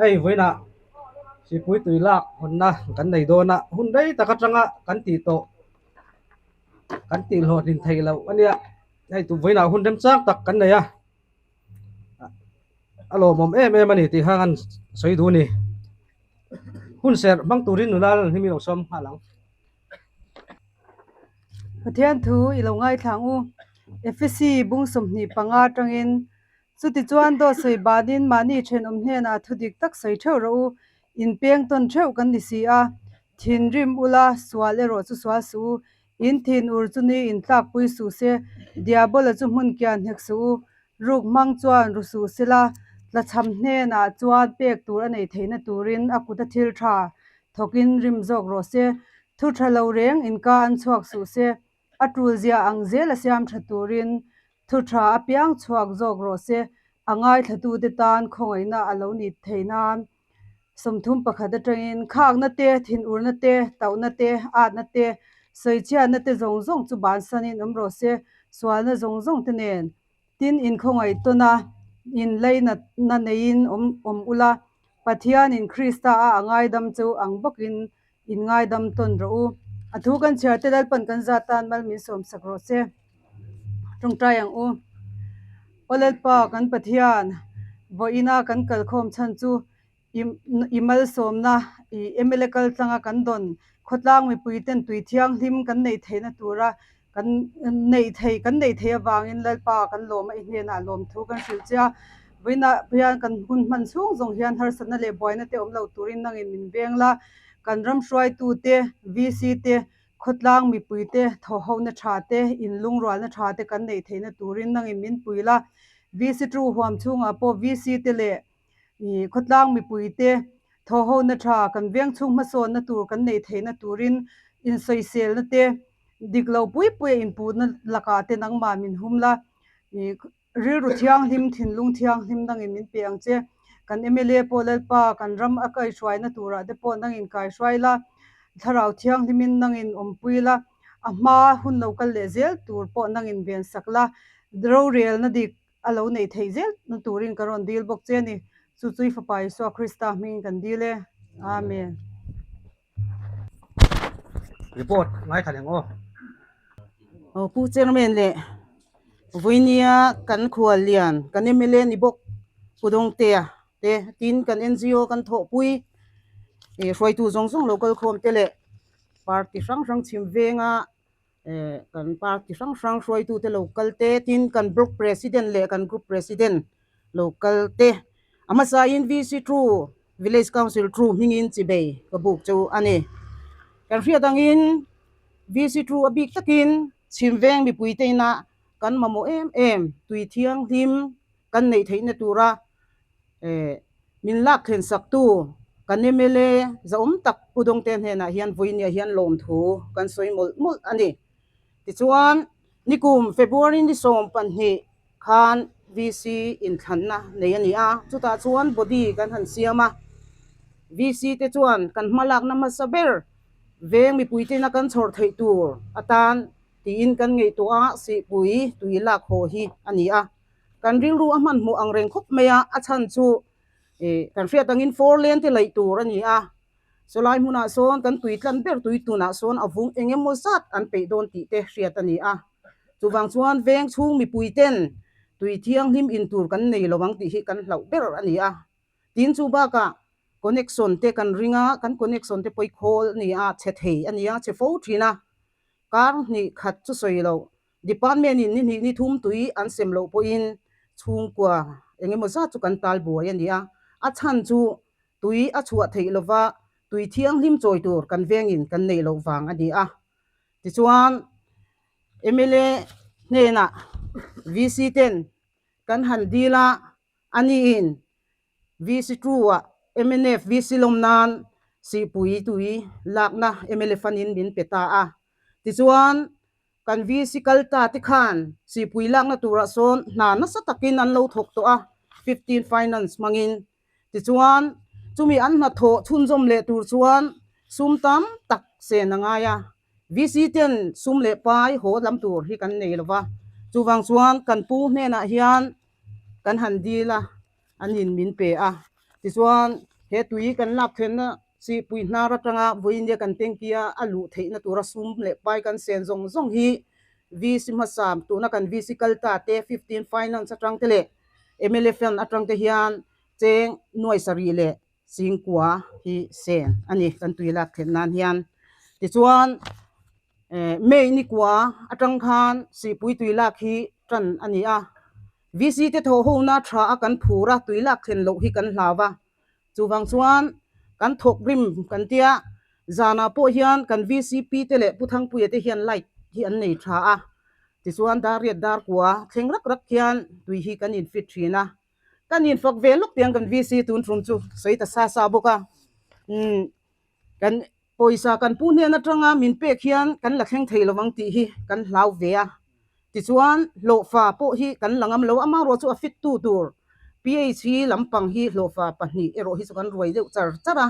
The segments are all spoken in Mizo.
Hei vawiinah Sipui tui lak hawnna kan nei dawn a, hun rei tak atanga kan tih tawh kan tih hlawhtlin theih loh a nia. Hei tu vawiinah hun remchang tak kan nei a, a lawmawm em em a ni tih kha an sawi duh a ni. Hun serh hmang turin nula lalhlim i lo sawm nghal ang. Pathian thu i lo ngaithla ang u. Efesi bung 25 atangin Chutichuan dawt sawi banin mahni thenawm hnenah thu dik tak sawi theuh rawh u, inpeng tawn theuh kan ni si a, thinrim ula sual erawh chu sual suh u, in thin ur chu ni intlakpui suh se, diabola chu hmun kian hnek suh u, ruk hmang chuan ru suh sela, tlachham hnenah chuan pek tur a neih theihna turin a kut a thil tha thawkin rim zawk rawh se, thu tha lo reng inka an chhuak suh se, A tul zia ang zel a siam tha turin thu tha apiang chhuak zawk rawh se, a ngaithlatute tan khawngaihna a lo ni thei nan. 31 atangin khakna te, thinurna te, tauhna te, atna te, sawichhiatna te zawng zawng chu bansanin awm rawh se, sualna zawng zawng te nen. Tin, inkhawngaih tawn a, inleinatna neiin awm awm ula, Pathianin Krista a a ngaidam chu ang bawkin in ngaidam tawn rawh u. A thu kan chhiar te Lalpan kan zat tan mal min sawm sak rawh se. Tawngtai ang u. Aw Lalpa kan Pathian, vawiina kan kalkhawm chhan chu I malsawmna, i mla kal tlanga kan dawn khawtlang mipui ten tui thianghlim kan neih theihna tura kan neih theih kan neih theih avangin Lalpa kan lawm a, i hnenah lawmthu kan hrilh che a. Vawiinah hian kan hun hman chhung zawng hian harsatna leh buaina te awm lo turin nangin min veng la, kan ram hruaitute, VC te, khawtlang mipui te, thawhhona tha te, inlungrualna tha te kan neih theihna turin nangin min pui la. VC thu huam chhungah pawh VC te leh Ih khawtlang mipuite thawhhona tha kan veng chhung hmasawnna tur kan neih theihna turin insawiselna te dik lo pui pui a inpuhna lakah te nangmah min hum la. Ih rilru thianghlim thinlung thianghlim nangin min pe ang che. Kan mla pawh Lalpa kan ram a kaihhruaina turah te pawh nangin kaihruai la, thlarau thianghlimin nangin awmpui la, a hma hun lo kal leh zel tur pawh nangin vensak la, rorelna dik a lo neih theih zel na turin ka rawn dil bawk che a ni. Chu chu i Fapa Isua Krista hmingin kan dil e. Amen. Report ngaithla leh ang aw. Aw Pu Chairman leh Vawinia kan khuallian kan mla ni bawk Pu Dawngtea te tin kan NGO kan thawhpui ih hruaitu zawng zawng lo kalkhawm te leh party hrang hrang chhim venga eh kan party hrang hrang hruaitute lo kal te tin kan block president leh kan group president lo kal te a hmasain VC two village council two hmingin chibei ka buk chu a ni kan hriat angin VC two a bik takin chhim veng mipui te inah kan mamawh em em tui thianghlim kan neih theihna tura eh min lak thlen sak tu kan mla zahawm tak Pu Dawngte hnenah hian vawinia hian lawmthu kan sawi mawlh mawlh a ni. Tichuan nikum February ni 12 khan VC inthlanna nei a ni a, chutah chuan body kan han siam a, VC te chuan kan hmalakna hmasa ber veng mipui tena kan chhawr theih tur atan tiin kan ngaihtuah a, sihpui tui lak haw hi a ni a. Kan rilru a hmanhmawh ang reng khawp mai a, a chhan chu ih kan hriat angin four lane te laih tur a ni a, sawlai hmunah sawn kan tui tlan ber tui tunah sawn a vung eng emaw zat an peih dawn tih te hriat a ni a, chuvang chuan veng chhung mipui ten tui thianghlim in tur kan nei lo ang tih hi kan hlauh ber a ni a, tin chu bakah connection te kan ring a, kan connection te pawh i khawl a ni a, chhe thei a ni a, chhe fo thin a, kar hnih khat chu sawi loh Department in ni hnih ni thum tui an sem loh pawhin chhungkua eng emaw zat chu kan tal buai a ni a, a chhan chu tui a chhuah theih lova tui thianghlim chawi tur kan vengin kan neih loh vang a ni a. Tichuan mla hnenah VC ten kan han dil a, a niin VC two ah mnf VC lawm nan Sihpui tui lakna mla fund in min pe ta a. Tichuan Kan VC kal ta te khan sihpui lakna turah sawn hna nasa takin an lo thawk tawh a, 15 finance hmangin. Tichuan, chumi an hnathawh chhunzawm leh tur chuan sum tam tak sen a ngai a. VC ten sum leh pai haw lam tur hi kan nei lo va, chuvang chuan kan pu hnenah hian kan han dil a, an in min pe a. Tichuan. He tui kan lak thlenna Sihpui hnar atanga vawiin kan tanky a a luh theihna tura sum leh pai kan sen zawng zawng hi VC hmasa tuna kan VC kal ta te 15 Finance atang te leh mla fund atang te hian cheng nuai sarih leh Singkua hi sen a ni kan tui lak thlen nan hian. Tichuan May ni kua atang khan Sihpui tui lak hi tan a ni a, VC te thaw hona tha a kan phur a tui lak thlen loh hi kan hlau a, chuvang chuan kan thawk rim kan tia zanah pawh hian kan VCP te leh Pu Thangpuia te hian light hi an nei tha a, tichuan dar riat dar kua thleng rak rak hian tui hi kan in fit thin a. Kan infak ve lawk tiang kan VC tun tum chu sawi ta sa sa bawk a, umm kan pawisa kan pu hnen atanga min pek hian kan la thleng thei lovang tih hi kan hlau ve a, tichuan hlawhfa pawh hi kan la ngam lo, amaherawh chu a fit tu tur PH hi lampang hi hlawhfa pahnih erawh hi chu kan ruai deuh char char a,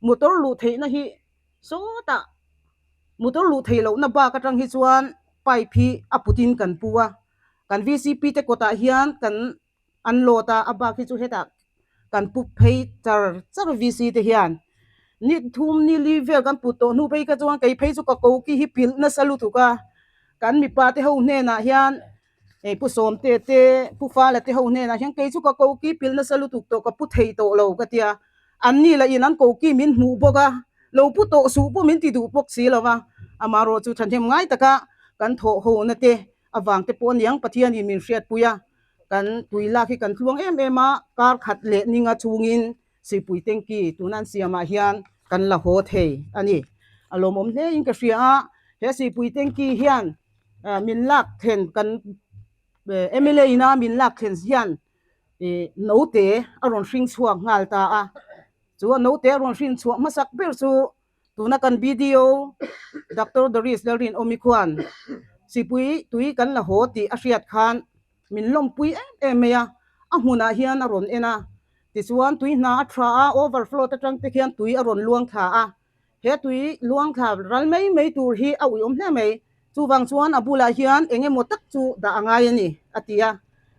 motor luh theihna hi sawtah motor luh theih lohna bak atang hi chuan pipe hi a putin kan pu a. Kan VCP te kawtah hian kan an load a, a bak hi chu hetah kan pu phei char char VC te hian. Ni thum ni li vel kan put tawh hnu phei kha chuan kei phei chu ka koki hi pilh nasa lutuk a, kan mipa te ho hnenah hian hei pu Sawmte te pu Fala te ho hnenah hian kei chu ka koki pilh nasa lutuk tawh ka pu thei tawh lo ka tia, an ni lah in an koki min hmuh bawk a, lo pu tawh suh pawh min ti duh bawk si lo va, amaherawhchu chu thahnem ngai taka kan thawh ho na te avang te pawh aniang Pathianin min hriatpui a, kan tui lak hi kan tluang em em a, kar khat leh ninga chungin Sipui Tanky tuna an siamah hian kan la haw thei a ni. A lawmawm hlein ka hria a, he Sipui Tanky hian min lak thlen kan mla ina min lak thlen hian note a rawn hring chhuak nghal ta a, chu a note a rawn hrin chhuah hmasak ber chu Tuna kan BDO Doctor Doris Lalrinawmi khuan Sipui tui kan la haw tih a hriat khan min lawmpui em em mai a, a hmunah hian a rawn en a, tichuan tui hna a tha a, overflow te atang te khian tui a rawn luang thla a, he tui luang thla ral mai mai tur hi a uiawm hle mai, chuvang chuan a bulah hian eng emaw tak chu dah a ngai a ni, a ti a.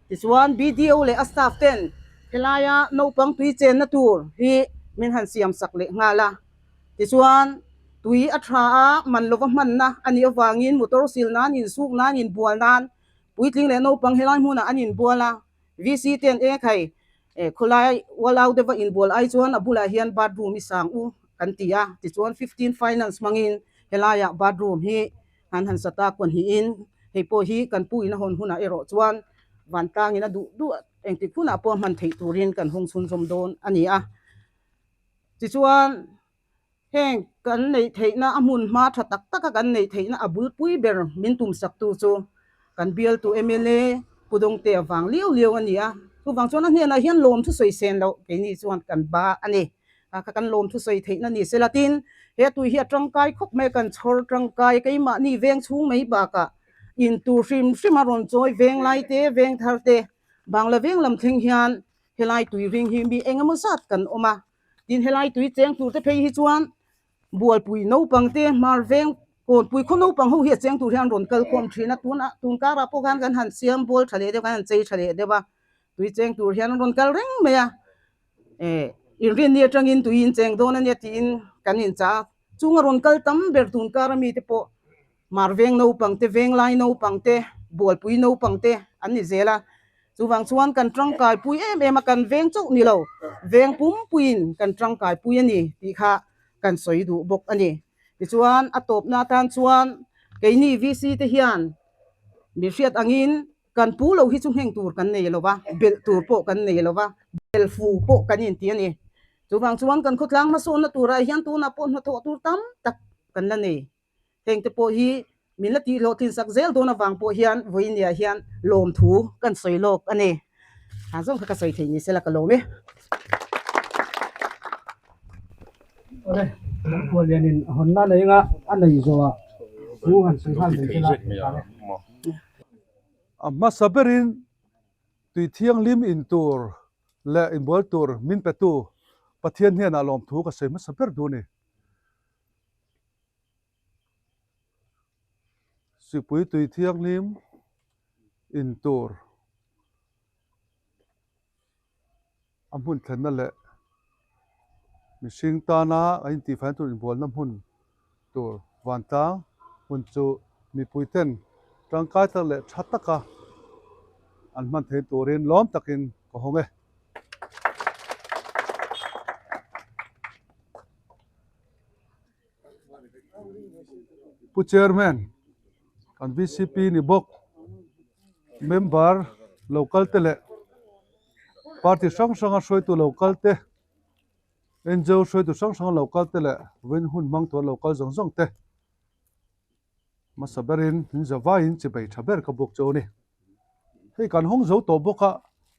Tichuan BDO leh a staff ten helaia naupang tui chenna tur hi min han siam sak leh nghal a. Tichuan, tui a tha a, man lova hmanna a nih avangin motor sil nan, insuk nan, inbual nan puitling leh naupang helai hmunah an inbual a. VC ten e khai khawlai ualau deuha inbual ai chuan a bulah hian bathroom i sang u kan ti a. Tichuan, 15 finance hmangin helaiah bathroom hi an han sa ta pahnihin hei pawh hi kan pu in a hawn hunah erawh chuan vantlangin a duh duh engtik hunah pawh a hman theih turin kan hung chhunzawm dawn a ni a. Tichuan, heng kan neih theihna a hmun hma tha tak taka kan neih theihna a bulpui ber min tumsaktu chu kan bialtu mla Pu Dawngtea vang liau liau a ni a. Chuvang chuan a hnenah hian lawm thusawi sen loh keini chuan kan ba a ni. Kha kan lawm thusawi theihna ni sela tin, he tui hi a tangkai khawp mai a, kan chhawr tangkai keimahni veng chhung mai bakah in tur hrim hrim a rawn chawi veng lai te, veng thar te, Bangla veng lam thleng hian Helai tui ring hi mi eng emaw zat kan awm a, tin helai tui cheng tur te phei hi chuan bualpui naupang te hmar veng kawnpui khaw naupang ho hi a cheng tur hian rawn kal khawm thin a, tunah tun karah pawh khan kan han siam bual tha leh deuh kan han chei tha leh deuh a, tui cheng tur hian an rawn kal reng mai a, eh inrinni atangin tui in cheng dawn ania tiin kan inchah a, chunga rawn kal tam ber tun kara mite pawh Hmar veng naupang te, venglai naupang te, bualpui naupang te an ni zel a. Chuvang chuan kan tangkaipui em em a, kan veng chauh ni lo, veng pumpuiin kan tangkaipui a ni tih kha kan sawi duh bawk a ni. Tichuan a tawpna atan chuan keini VC te hian mi hriat angin kan pu lo hi chu ngheng tur kan nei lo va, belh tur pawh kan nei lo va, bel fu pawh kan inti a ni. Chuvang chuan kan khawtlang hmasawnna turah hian tunah pawh hnathawh tur tam tak kan la nei. Heng te pawh hi min la tih hlawhtlin sak zel dawn avang pawh hian vawinia hian lawmthu kan sawi lawk a ni. Ha zawng kha ka sawi thei ni sela ka lawm e. Awle, Khuallianin a hawnna nei anga a nei zawhah thu han sawi nghal mai sela ka e. A hmasa berin tui thianghlim in tur leh inbual tur min petu Pathian hnenah lawmthu ka sawi hmasa ber duh a ni. Sipui tui thianghlim in tur a hmun thlenna leh Mihring tana an intihfaina tur inbualna hmun tur vantlang hmun chu mipuiten tangkai tak leh tha taka an hman theih turin lawm takin ka hawng e. Pu Chairman, kan VCP ni bawk, member local te leh party hrang hranga hruaitu local te, NGO hruaitu hrang hranga local te leh vawiin hun hmang tura local zawng zawng te hmasa berin min za vaiin chibei tha ber ka buk chu a ni. Hei kan hawng zo tawh bawk a,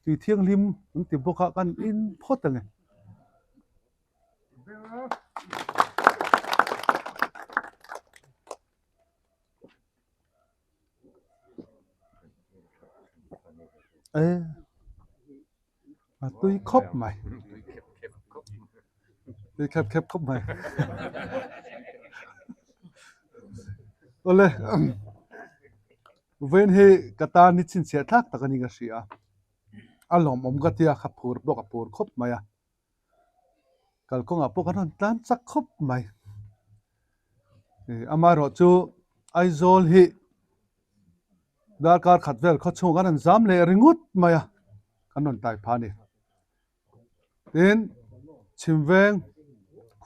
tui thianghlim an ti bawk a, kan in phawt ang e. E a tui khawp mai tui khep khep khawp mai awle vawiin hi ka tan hi chhinchhiah thlak tak a ni ka hria a lawmawm ka tia ka phur bawk a phur khawp mai a. Kalkawngah pawh kan rawn tlan chak khawp mai. Amaherawh chu Aizawl hi darkar khat vel khaw chhungah kan rawn zam leh ringawt mai a, kan rawn tai phah a ni. Tin, Chhimveng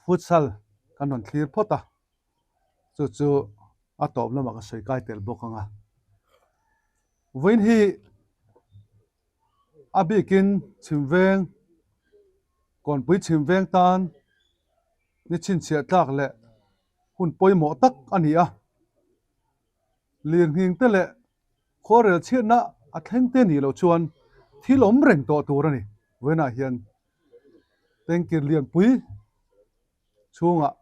futsal kan rawn thlir phawt a, chu chu a tawp lamah ka sawi kai tel bawk ang a. Vawiin hi A bikin chhimveng, Kawnpui chhimveng tan ni chhinchhiah tlak leh hun pawimawh tak a ni a. Lirnghing te leh khuarel chhiatna a thleng te nih loh chuan thil awm reng tawh tur a ni. Vawiinah hian Tengkir Lianpui chhungah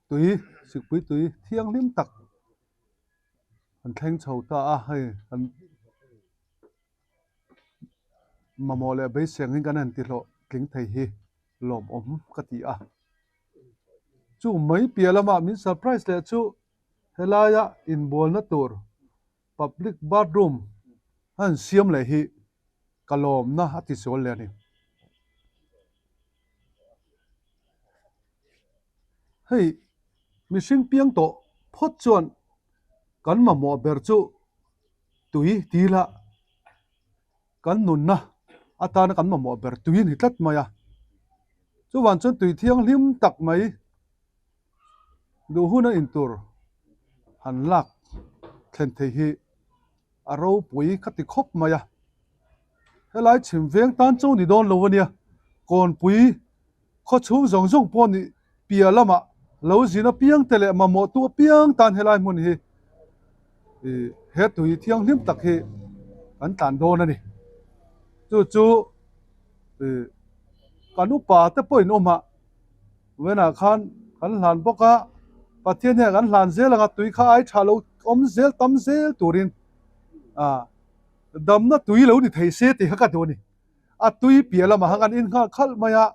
tui, sikpui tui thianghlim tak an thleng chho ta a, hei kan mamawh leh beiseng in kan han ti hlawh tling thei hi lawmawm ka ti a. Chu mai piah lamah min surprise leh chu helaia inbualna tur public bathroom a han siam leh hi ka lawmna a ti sual leh a ni. Hei mihring piang tawh phawt chuan kan mamawh ber chu tui ti ila kan nunna atana kan mamawh ber tui a ni tlat mai a. Chuvang chuan tui thianghlim tak mai duh huna intur han lak thlen thei hi a ropui ka ti khawp mai a. Helai chhim veng tan chu ni dawn lo a nia, kawnpui khaw chhung zawng zawng pawh nih piah lamah lo zin apiang te leh mamawh tu apiang tan helai hmun hi ih he tui thianghlim tak hi kan tlan dawn a ni. Chu chu ih kan upa te pawh in awm a, Venah khan kan hlan bawk a, Pathian hian kan hlan zel ang a, tui kha ai tha lo awm zel tam zel turin ah damna tui lo ni thei se tih kha ka duh a ni. A tui piah lamah khan kan in nghal khalh mai a,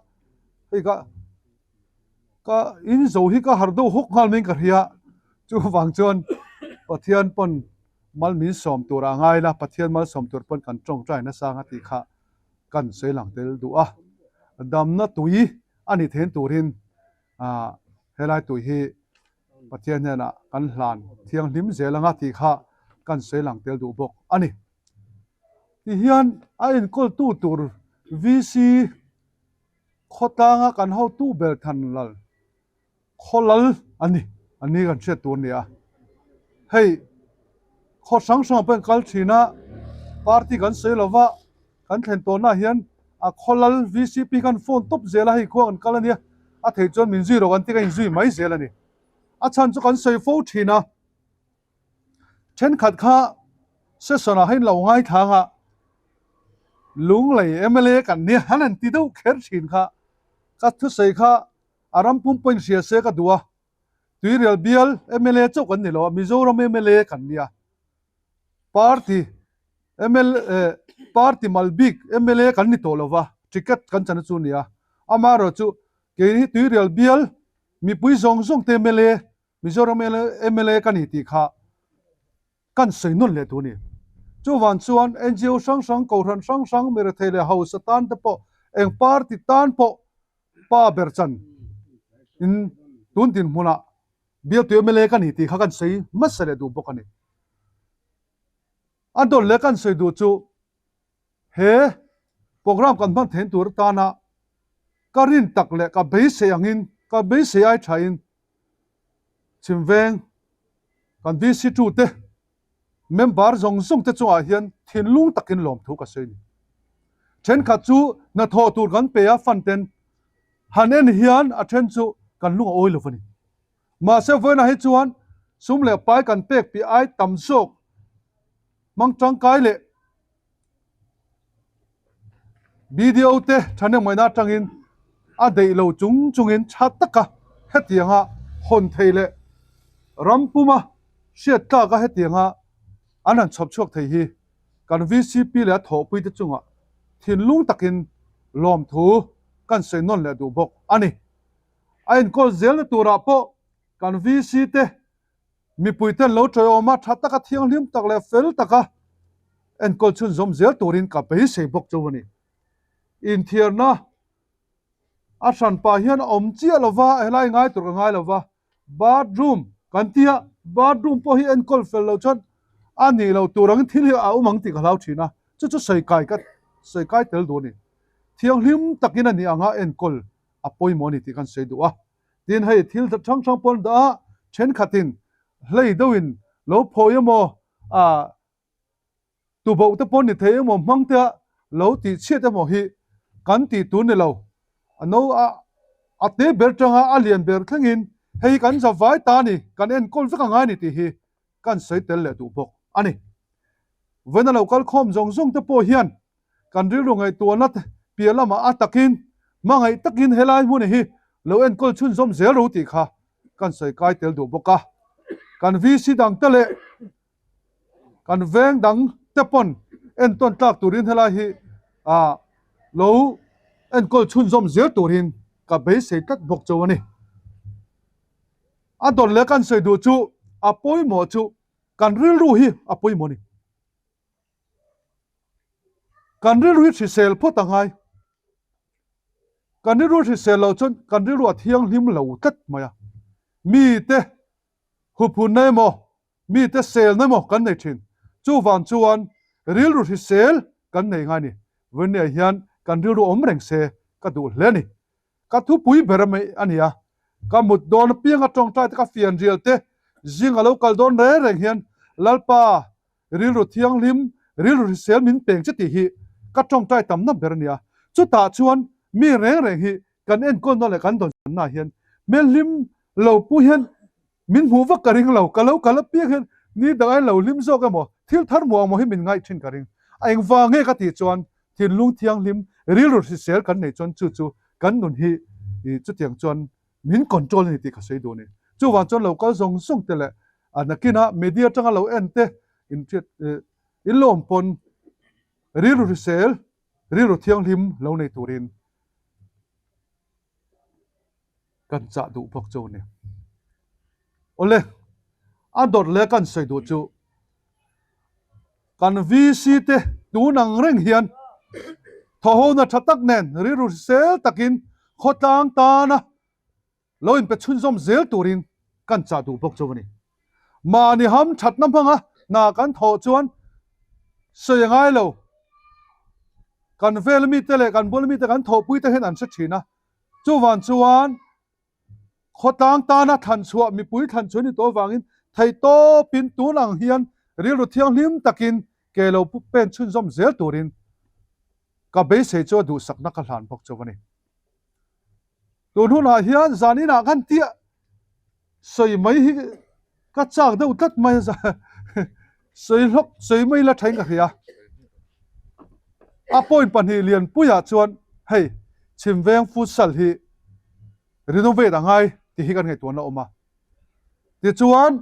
hei ka ka in zo hi ka harh deuh hawk nghal maiin ka hria, chuvang chuan Pathian pawn mal min sawm tur a ngai la, Pathian mal sawm tur pawn kan tawngtai nasa ang a tih kha kan sawi lang tel duh a, damna tui a ni then turin ah helai tui hi Pathian hnenah kan hlan thianghlim zel anga tih kha kan sawi lang tel duh bawk a ni. Tihian a enkawltu tur VC khawtlanga kan hotu ber than lal khawlal a ni a ni kan hriat tur a ni a. Hei khaw hrang hrangah pawh kal thin a, party kan sawi lo va, kan thlen tawhnaah hian a khawlal VCP khan phone tawp zel a, hei khua kan kal a nia, a theih chuan min zui rawh kan ti ka inzui mai zel a ni. A chhan chu kan sawi fo thin a, thenkhat kha session ah hian lo ngaithlang a, Lunglei mla kan nia an han ti deuh kher thin kha, ka thusawi kha A ram pum pawhin hria se ka duh a, Tuirial bial mla chauh kan ni lo a, Mizoram mla kan nia. Party mla party mal bik mla kan ni tawh lo va, ticket kan chan chu a ni a. Amaherawhchu keini hi Tuirial bial mipui zawng zawng te mla, Mizoram mla ka ni tih kha kan sawi nawn leh tur a ni. Chuvang chuan NGO hrang hrang, kohhran hrang hrang, mirethei leh hausa tan te pawh, eng party tan pawh pa ber chan In tun dinhmunah bialtu mla ka ni tih kha kan sawi hmasa leh duh bawk a ni. A dawt leh kan sawi duh chu he program kan hman theih tur atana ka rin tak leh ka beisei angin ka beisei ai thain Chhimveng kan VC tu te member zawng zawng te chungah hian thinlung takin lawmthu ka sawi a ni. Thenkhat chu hnathawh tur kan pe a fund ten han en hian a then chu kan lung a awi lo a ni. Mahse vawiinah hi chuan sum leh pai kan pek piah ai tam zawk hmang tangkai leh BDO te thahnemngaihna atangin a deih lo chung chungin tha taka hetianga hawn thei leh ram puma hriat tlaka hetianga an han chhawp chhuak thei hi kan VCP leh a thawhpui te chungah thinlung takin lawmthu kan sawi nawn leh duh bawk a ni. A enkawl zelna turah pawh kan VC te Mipui ten lo ṭawihawm a, ṭha taka thianghlim tak leh fel taka enkawl chhunzawm zel turin ka beisei bawk chu a ni. Inthiarna a hran pah hian a awm chiah lo va, helai ngai tur ka ngai lo va, bathroom kan ti a, bathroom pawh hi enkawl fel loh chuan a nih loh tur angin thil hi a awm ang tih ka hlau ṭhin a, chu chu sawi kai ka sawi kai tel duh a ni. Thianghlim takin a nih anga enkawl a pawimawh a ni tih kan sawi duh a. Tin, hei thil hrang hrang pawn dah a, thenkhatin hlei deuhin lo phawi emaw, ah tuboh te pawn ni thei emaw hmang te a lo tih chhiat emaw hi kan tih tur ni lo. A no a a te ber tanga a lian ber thlengin hei hi kan zavai ta a ni, kan enkawl vek angai a ni tih hi kan sawi tel leh duh bawk a ni. Vawiin a lo kal khawm zawng zawng te pawh hian kan rilru ngaihtuahna te piah lamah a takin hmangaih takin helai hmun hi lo enkawl chhunzawm zel ro tih kha kan sawi kai tel duh bawk a. Kan VC dang te leh kan veng dang te pawn entawn tlak turin helai hi ah lo enkawl chhunzawm zel turin ka beisei tlat bawk chauh a ni. A dawt leh kan sawi duh chu a pawimawh chu kan rilru hi a pawimawh a ni. Kan rilru hi hrisel phawt a ngai. Kan rilru hrisel loh chuan kan rilru a thianghlim lo tlat mai a. Mite huphunna emaw, mite selna emaw kan nei thin. Chuvang chuan rilru hrisel kan nei ngai a ni. Vawinia hian kan rilru awm reng se ka duh hle a ni. Ka thupui ber mai a ni a, ka mut dawn apianga tawngtai te ka fianrial te zing a lo kal dawn reng reng hian Lalpa rilru thianghlim, rilru hrisel min peng che tih hi ka tawngtai tamna ber a ni a. Chutah chuan mi reng reng hi kan enkawlna leh kan dawnsanna hian hmelhlim lo pu hian min hmuh vak ka ring lo, ka lo kal apiang hian ni dang ain lo hlim zawk emaw, thil thar hmuh ang maw hi min ngaih thin ka ring. A engvang nge ka tih chuan thinlung thianghlim, rilru hrisel kan neih chuan chu chu kan nun hi chutiang chuan min control a ni tih ka sawi duh a ni. Chuvang chuan lo kal zawng zawng te leh a nakina media atanga lo en te inhriat in lo awm pawn rilru hrisel, rilru thianghlim lo nei turin kan chah duh bawk chu a ni. Awle, a dawt leh kan sawi duh chu kan VC te tun ang reng hian thawhona tha tak nen rilru hrisel takin khawtlang tana lo inpe chhunzawm zel turin kan chah duh bawk chu a ni. Mahni ham thatna hmanga hna kan thawh chuan sawi a ngai lo. Kan vel mite leh kan bul mite kan thawhpui te hian an hre thin a. Chuvang chuan Khawtlang tana thlan chhuah mipui thlan chhuah ni tawh avangin theihtawpin tun ang hian rilru thianghlim takin ke lo pen chhunzawm zel turin ka beisei chu a duhsakna ka hlan bawk chauh a ni. Tun hunah hian zan inah khan tiah sawi mai hi ka chak deuh tlat mai a, sawi hlawk sawi mai la thain ka hria. A point 2 lianpuiah chuan hei Chhimveng futsal hi renovate a ngai tih hi kan ngaihtuahna a awm a. Tichuan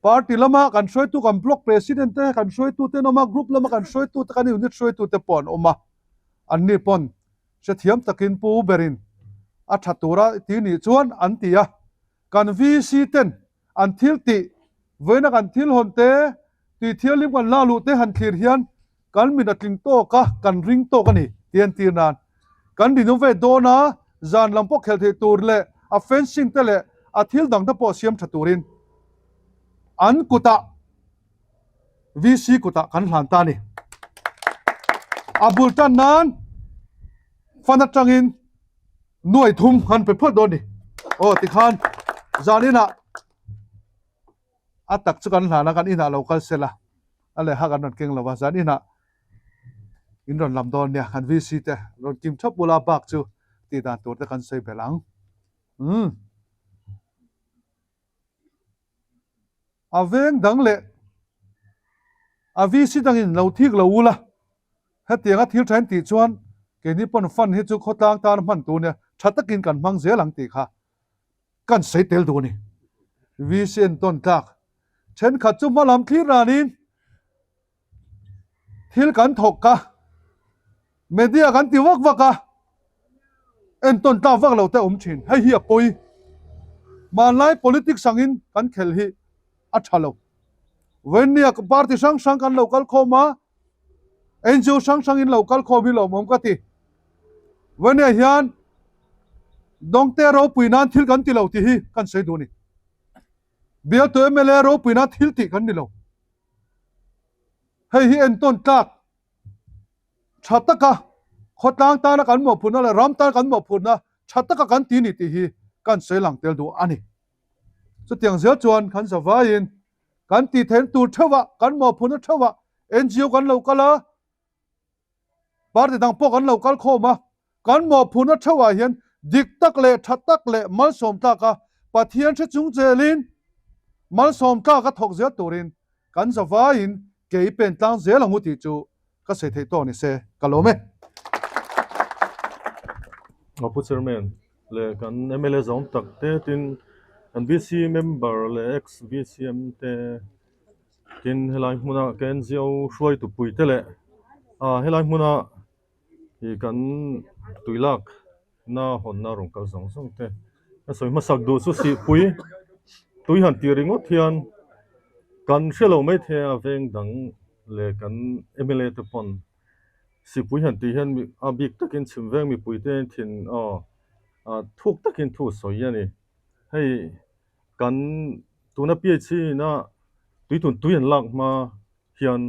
party lama kan hruaitu kan block president te kan hruaitu te an awm a, group lama kan hruaitu te kan unit hruaitu te pawh an awm a, anni pawn hrethiam takin pu berin a tha tura ti nih chuan an ti a. Kan VC ten an thil tih vawiina kan thil hawn te, tui thianghlim kan lak luh te han thlir hian kan min a tling tawk a, kan ring tawk a ni tih a entir nan kan renovate dawn a, zan lam pawh khelh theih tur leh a fencing te leh a thil dang te pawh siam tha turin an kutah VC kutah kan hlan ta a ni. A bul tan nan fan atangin nuai thum han pe phawt dawn a ni. Aw tikhan zaninah a tak chu kan hlan a, kan inah lo kal sela a lehkha kan rawn keng lo va, zan inah in rawn lam dawn nia, kan VC te rawn kim thap ula bak chu tih dan tur te kan sawi belh ang. Umm. A veng dang leh a VC dangin lo thik lo ula, hetianga thil tha in tih chuan keini pawn fund hi chu khawtlang tan hman tur nia tha takin kan hmang zel ang tih kha kan sawi tel duh a ni. VC entawn tlak thenkhat chu hma lam thlir ranin thil kan thawk a, media kan ti vak vak a, entawn tlak vak lo te a awm thin. Hei hi a pawi. Hmanlai politics angin kan khelh hi a tha lo. Vawinia party hrang hrang kan lo kal khawm a, NGO hrang hrangin lo kal khawm hi lawmawm ka ti. Vawinia hian Dawngte ropui nan thil kan ti lo tih hi kan sawi duh a ni. Bialtu mla ropui nan thil tih kan ni lo. Hei hi entawn tlak tha taka khawtlang tana kan mawhphurhna leh ram tana kan mawhphurhna tha taka kan ti ni tih hi kan sawi lang tel duh a ni. Chutiang zel chuan kan zavaiin kan tih theihna tur theuhah, kan mawhphurhna theuhah NGO kan lo kal a, party dang pawh kan lo kal khawm a, kan mawhphurhna theuhah hian dik tak leh tha tak leh malsawm tlaka Pathian hre chung zelin malsawm tlaka thawk zel turin kan zavaiin kei pen tlang zel ang u tih chu ka sawi theih tawh ni se ka lawm e. Pu Chairman leh kan mla zawng tak te tin kan VC member leh ex VCM te tin helai hmuna ka NGO hruaitu pui te leh ah helai hmuna ih kan tui lak na hawnna rawn kal zawng zawng te ka sawi hmasak duh chu sihpui tui han tih ringawt hian kan hre lo maithei a veng dang leh kan mla te pawn sihpui han tih hian a bik takin chhim veng mipui te thin aw ah thuk takin thu sawi a ni hei kan tuna PHC ina tuitun tui an lak hma hian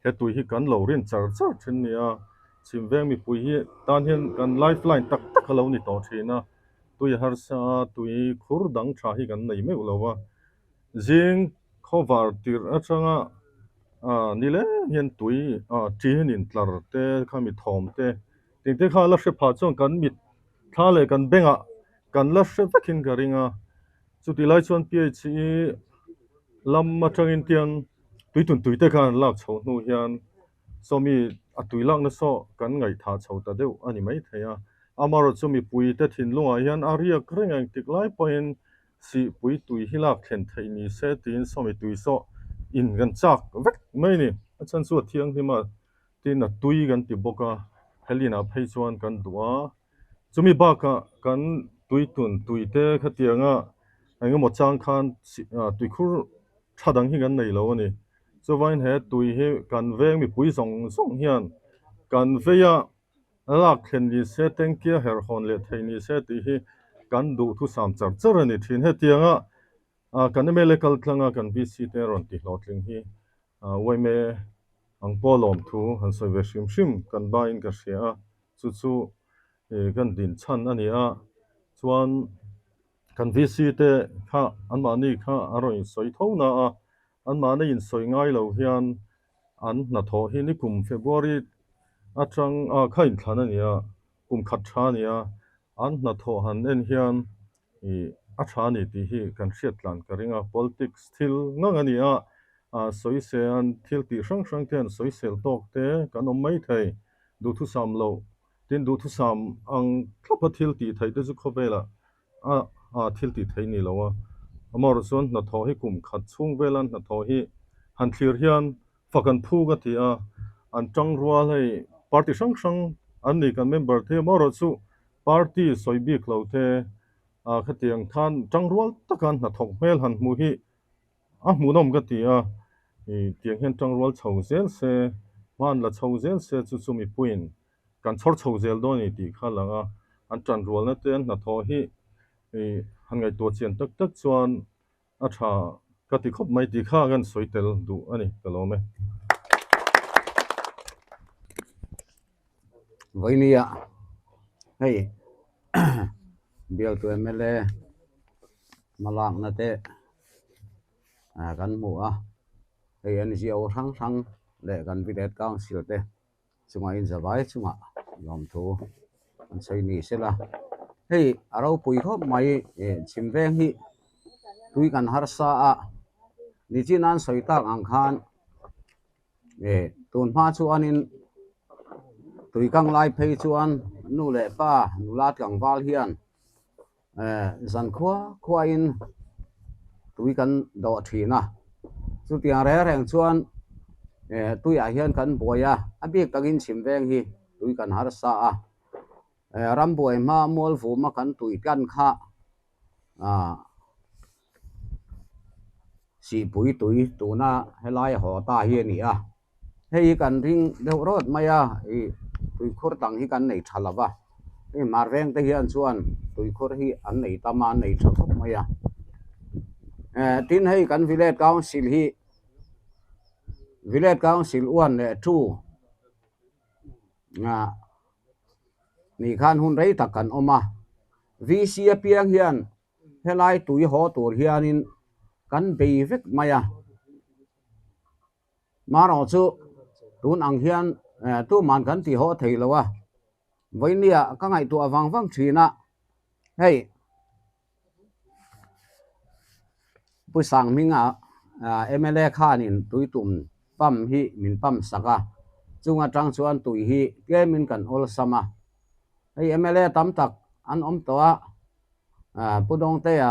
he tui hi kan lo rin char char thin a ni a, chhim veng mipui hi tan hian kan life line tak tak a lo ni tawh thin a, tui a harsa a, tui khur dang tha hi kan nei meuh lo a, zing khawvar tirh atanga ah ni leng hian tui ah ṭi hian intlar te khami thawm te tih te kha la hre phah chuan kan mit thla leh kan bengah kan la hre vekin ka ring a, chutih lai chuan PHE lam atangin tiang tuitun tui te khan an lak chhoh hnu hian sawmi a tui lakna saw kan ngaihthah chho ta deuh a ni maithei a, amaherawhchu chu mipui te thinlungah hian a riak reng a engtik lai pawhin sihpui tui hi lak thlen theih ni se tiin sawmi tui saw in kan chak vek mai a ni, a chhan chu a thianghlim a tin a tui kan ti bawk a, helinah phei chuan kan duh a. Chumi bakah kan tuitun tuite khatianga engemaw chang khan tuikhur tha dang hi kan nei lo a ni. Chuvangin he tui hi kan veng mipui zawng zawng hian kan vei a, lak thlen ni se, tanky a herhawn leh thei ni se tih hi kan duhthusam char char a ni thin. Hetianga kan mla kal tlanga kan VC te rawn ti hlawhtling hi Uaime ang pawh lawmthu han sawi ve hrim hrim kan bain ka hria a, chu chu kan din chhan a ni a, chuan kan VC te kha anmahni kha an rawn insawi tho na a, anmahni insawi ngai lo hian an hnathawh hi nikum February atang kha inthlan a ni a, kum khat tha a ni a, an hnathawh han en hian ih a tha a ni tih hi kan hriat tlan ka ring a, politics thil ngang a ni a, ah sawisel an thil tih hrang hrang te an sawisel tawk te kan awm mai thei, duhthusam loh tin duhthusam ang thlap a thil tih theih te chu khawvelah a ah thil tih theih ni lo a, amaherawh chuan hnathawh hi kum khat chhung vela hnathawh hi han thlir hian fak an phuk a ti a, an tang rual hei party hrang hrang an ni kan member te amaherawh chu Party sawi bik lo te ah khatiang khan tangrual taka hnathawk hmel han hmuh hi a hmuhnawm ka ti a, ih tiang hian tangrual chho zel se, hman la chho zel se chu chu mipuiin kan chhawr chho zel dawn a ni tih kha a lang a, an tanrualna te an hnathawh hi han ngaihtuah chian tak tak chuan a tha ka ti khawp mai tih kha kan sawi tel duh a ni ka lawm e. Vawinia hei bialtu mla hmalakna te kan hmu a, hei NGO hrang hrang leh kan Village Council te chungah inzavai chungah lawmthu an sawi ni sela hei a ropui khawp mai ih chhim veng hi tui kan harsa a nichin an sawi tak ang khan ih tun hma chuanin tui kang lai phei chuan nu leh pa nula tlangval hian eh zan khua khuain tui kan dawh thin a chutiang reng reng chuan eh tuiah hian kan buai a a bik takin chhim veng hi tui kan harsa a eh ram buai hma mual vuma kan tui tlan kha ah sihpui tui tuna helai haw ta hi a ni a. Hei hi kan ring deuh rawt mai a, ih tuikhur tang hi kan nei tha lo va, hei hmar veng te hian chuan tuikhur hi an nei tam a, an nei tha khawp mai a. Eh tin hei kan village council hi village council 1 leh 2 ah nih khan hun rei tak kan awm a, VC apiang hian helai tui haw tur hianin kan bei vek mai a. Marawh chu tun ang hian tuman kan tih haw thei lo a, vawinia ka ngaihtuah vang vang thin a, hei Pu Sanghminga mla khanin tuitum pump hi min pump sak a, chung atang chuan tui hi tlemin kan awlsam a, hei mla tam tak an awm tawh a, Pu Dawngtea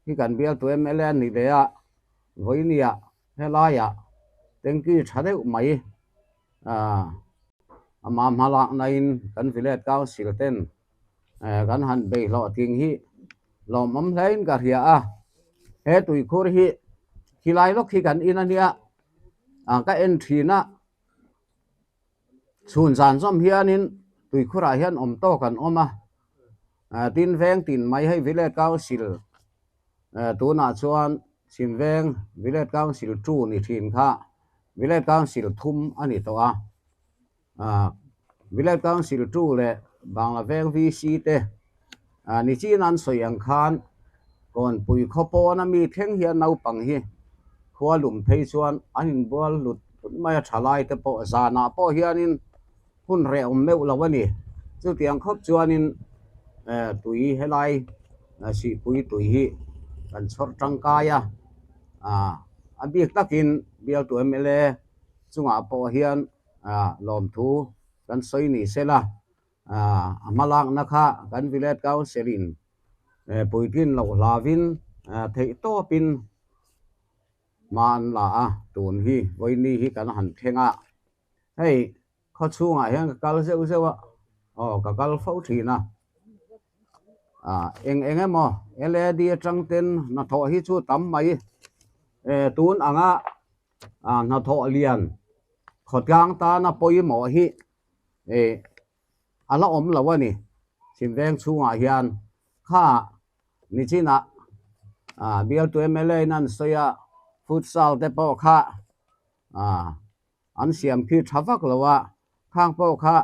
hi kan bialtu mla a ni ve a. Vawinia helaiah tanky tha deuh mai ah ama hma laknain kan village council ten eh kan han bei hlawhtling hi lawmawm hlein ka hria a, he tuikhur hi khilai lawk hi kan in ania ah ka en thin a chhun zan zawm hianin tuikhurah hian awm tawk an awm a ah tin veng tin mai hei village council Tunah chuan Chhimveng Village Council 2 ni thin kha Village Council thum a ni tawh a, Village Council 2 leh Bangla Veng VC te nichin an sawi ang khan Kawnpui khaw pawna mi thleng hian naupang hi khua lum phei chuan an inbual hlut hlut mai a, thalai te pawh zanah pawh hianin hun reh awm meuh lo a ni. Chutiang khawp chuanin tui helai sihpui tui hi kan chhawrh tangkai a, a bik takin bialtu mla chungah pawh hian lawmthu kan sawi ni se la, a hmalakna kha kan village council in puitlin loh hlauvin theihtawpin hma an la a, tun hi vawiini hi kan han thleng a. Hei khaw chhungah hian ka kal zeuh zeuh a, aw ka kal fo thin a, ah eng eng emaw lad atang ten hnathawh hi chu tam mai eh tun anga ah hnathawh lian khawtlang tana pawimawh hi eh a la awm lo a ni Chhimveng chhungah hian kha nichinah ah bialtu mla in an sawi a futsal te pawh kha ah. An siam khi tha vak lo a, khang pawh kha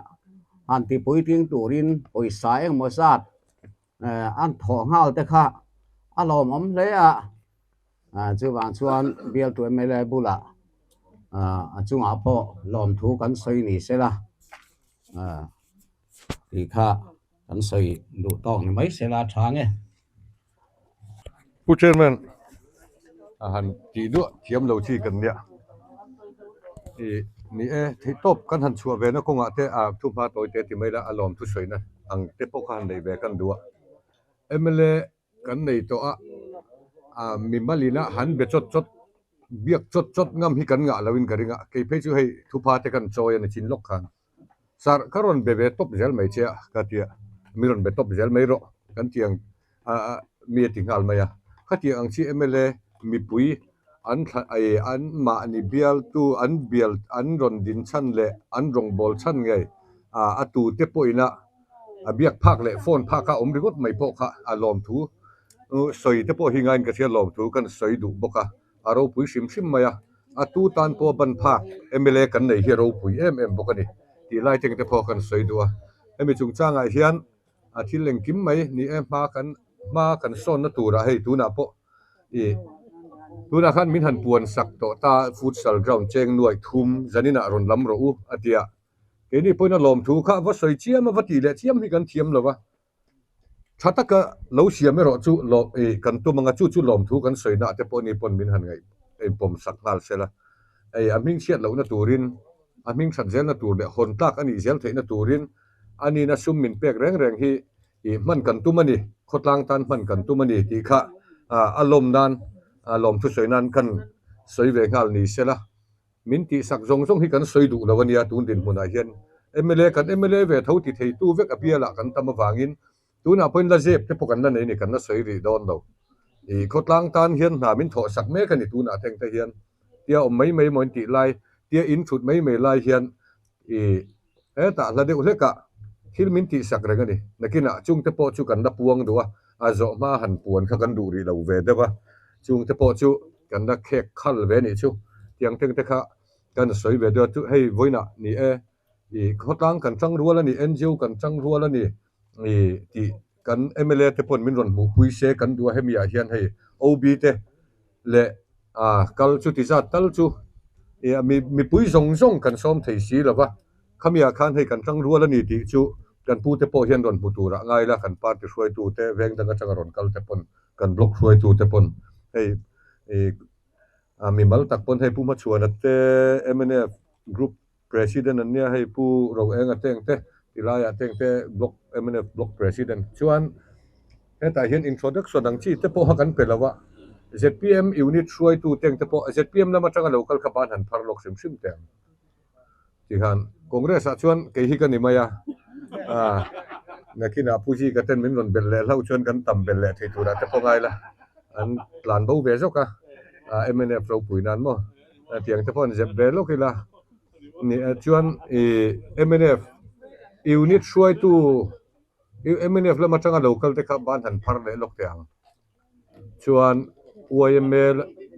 han ti puitling turin pawisa engmaw zat an thawh nghal te kha a lawmawm hle a, chuvang chuan bialtu mla bulah a chungah pawh lawmthu kan sawi ni sela tih kha kan sawi duh tawk ni mai sela a tha nge. Pu Chairman a han tih duah thiam lo chi kan nia. Ih ni e, theihtawp kan han chhuah ve na kawngah te a thu hma tawi te ti mai la a lawm thusawi na ang te pawh kha han nei ve kan duh a. Mla kan nei tawh a, a mimal ina han be chawt chawt biak chawt chawt ngam hi kan ngah lo in ka ring a, kei phei chu hei thupha te kan chawi a ni chin lawk khan. Sir, ka rawn be ve tawp zel mai che a, ka ti a, mi rawn be tawp zel mai rawh kan ti ang a, mi a ti nghal mai a. Khatiang ang chi mla mipui an thla ei an mahni bialtu an bial an rawn din chhan leh an rawngbâwl chhan ngei a, a tute pawhin a a biak phak leh phone phak a awm ringawt mai pawh kha a lawmthu sawi te pawh hi ngaiin ka hria lawmthu kan sawi duh bawk a, a ropui hrim hrim mai a, a tu tan pawh ban phak mla kan nei hi a ropui em em bawk a ni tih lai teng te pawh kan sawi duh a, hemi chungchangah hian a thil engkim mai ni e hma kan hma kan sawnna turah hei tunah pawh ih tunah khan min han puan sak tawh ta futsal ground cheng nuaih thum zaninah rawn lam rawh u a ti a, keini pawhin a lawmthu kha va sawi chiam a va tih leh chiam hi kan thiam lo va, tha taka lo siam erawh chu lawm ih kan tum anga chu chu lawmthu kan sawi na ah te pawh ni pawn min han ngaih pawm sak nghal sela hei a hming chhiat lohna turin a hming that zelna tur leh hawn tlak a nih zel theihna turin a nina sum min pek reng reng hi ih hman kan tum a ni, khawtlang tan hman kan tum a ni tih kha a lawm nan lawmthu sawi nan kan sawi ve nghal ni sela min tihsak zawng zawng hi kan sawi duh lo a nia tun dinhmunah hian mla kan mla ve tho ti theitu vek a bialah kan tam avangin tunah pawhin la zep te pawh kan la nei a ni kan la sawi rih dawn lo ih khawtlang tan hian hna min thawhsak mek a ni tunah thleng te hian tia awm mai mai maw in tih lai tia in thut mai mai lai hian ih Hetah hla deuh hlekah thil min tihsak reng a ni. Nakinah chungte pawh chu kan la puang duh a, a zawh hma han puan kha kan duh rih lo ve deuh a, chungte pawh chu kan la khek khal ve nih chu. Tiang tengte kha kan sawi ve deuh a, chu hei vawiinah ni e, ih khawtlang kan tang rual a ni, NGO kan tang rual a ni ih tih kan mla te pawn min rawn hmuhpui se kan duh a, hemi ah hian hei OB te leh a kal chu ti zat tal chu ih mi mipui zawng zawng kan sawm thei si lo va, khami ah khan hei kan tang rual a ni tih chu kan pu te pawh hian rawn hmu tur ah ngai la, kan party hruaitu te veng dang atanga rawn kal te pawn kan block hruaitu te pawn hei ih a mimal tak pawn hei Pu Hmachhuana te mnf group President an nia hei Pu Roenga teng te tilaiah teng te block mnf block president chuan hetah hian introduction ang chi te pawh kha kan pe lo a, zpm unit hruaitu teng te pawh zpm lam atanga lo kal kha ban han phar lawk hrim hrim teh ang tikhan Congress ah chuan kei hi ka ni mai a, ah nakinah Pu Zika ten min rawn belh leh hlauh chuan kan tam belh leh thei turah te pawh ngai la an tlan bo ve zawk a, ah mnf ropui nan maw. Tiang te pawh an zep ve lawk ila ni chuan ih mnf unit hruaitu mnf lam atanga lo kal te kha ban han phar leh lawk teh ang chuan yma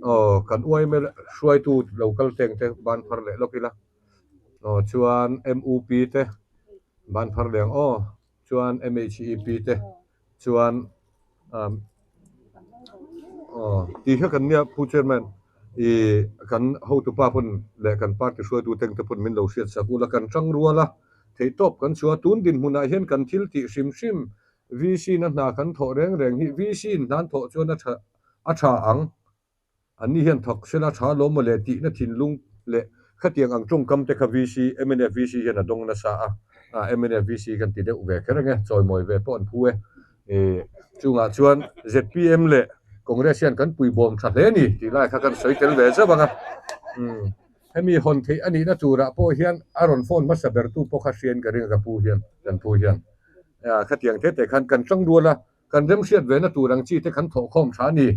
aw kan yma hruaitu lo kal teng te ban phar leh lawk ila aw chuan mup te ban phar leh ang aw chuan mhep te chuan umm aw tih kha kan nia Pu Chairman ih kan hotupa pawn leh kan party hruaitu teng te pawn min lo hriat sak ula kan tang rual a theihtawp kan chhuah a tun dinhmunah hian kan thil tih hrim hrim VC na hna kan thawh reng reng hi VC in hna an thawh chuan a tha a tha ang. Anni hian thawk sela tha lo maw le tihna thinlung leh khatiang ang tawngkam te kha VC, mnf VC hian a dawng nasa a, mnf VC kan ti deuh ve kher ang e, chawimawi ve pawh an phu e. Chungah chuan zpm leh Congress hian kan puibawm tha hle ni tih lai kha kan sawi tel ve zauh ang a. Hemi hawn theih a nihna turah pawh hian a rawn phone hmasa bertu pawh kha hriain ka ring a ka pu hian, kan pu hian. Khatiang te te khan kan tang rual a. Kan remhriat vena tur ang chi te kan thawhkhawm tha a ni.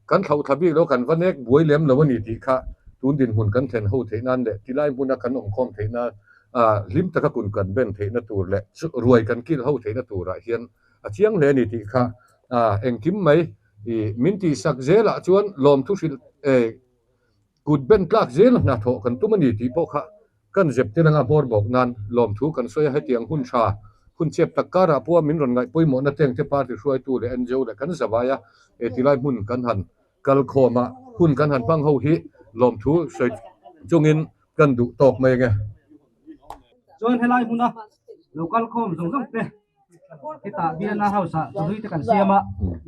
Kan thlauh thla bik lo, kan va nek buai lem lo a ni tih kha tun dinhmun kan thlen ho theih nan leh tilai hmuna kan awmkhawm theih nan ah hlim taka kun kan ben theihna tur leh ruai kan kil ho theihna turah hian a chiang hle a ni tih kha ah engkim mai ih min tihsak zelah chuan lawmthu hrilh eh kut ben tlak zel hna thawh kan tum a ni tih pawh kha Kan zep tir anga hmawr bawk nan lawmthu kan sawi a, hetiang hun tha, hun chep tak karah pawha min rawn ngaih pawimawhna teng te party hruaitu leh NGO leh kan zavai a, he tilai hmun kan han kal khawm a, hun kan han hmang ho hi lawmthu sawi chungin kan duh tawk mai ange. Chuan helai hmuna lo kal khawm zawng zawng te hetah Biana House ah chawhlui te kan siam a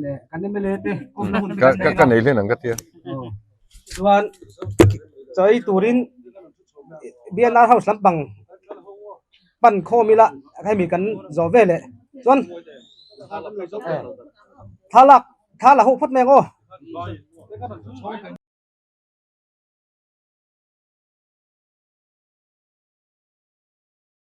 leh kan mla te awmna hun te kan nei a. Ka nei hlen ang ka tia. Chuan chawi turin BNR house lampang pan khawm ila hemi kan zawh ve leh chuan thlalak thla la ho phawt mai ang aw.